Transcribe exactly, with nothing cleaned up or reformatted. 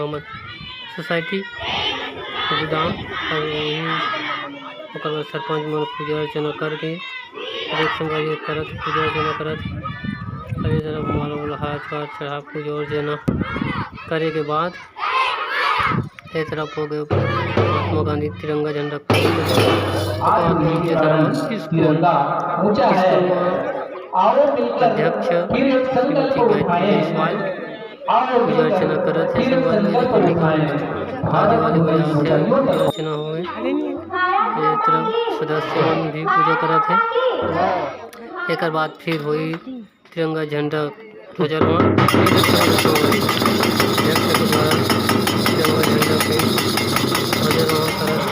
Society गोदाम, अउ यही ओकर बाद सरपंच मन पूजा अर्चना करके देख संग ये करत, पूजा अर्चना करत। अउ ये तरफ माला वाला हार वार चढ़ा, पूजा अर्चना करे के बाद ये तरफ हो गए महात्मा गांधी तिरंगा झंडा। ओकर बाद ये तरफ स्कूल, स्कूल में अध्यक्ष श्रीमती गायत्री जायसवाल पूजा अर्चना करत हे। संगवारी हो, देखो, निकाल आदि वाली पूजा होथे, पूजा अर्चना होवे। ये तरफ सदस्य मन भी पूजा करत हे। एकर बाद फिर होई तिरंगा झंडा ध्वजारोहण। अध्यक्ष के द्वारा तिरंगा झंडा के ध्वजारोहण करत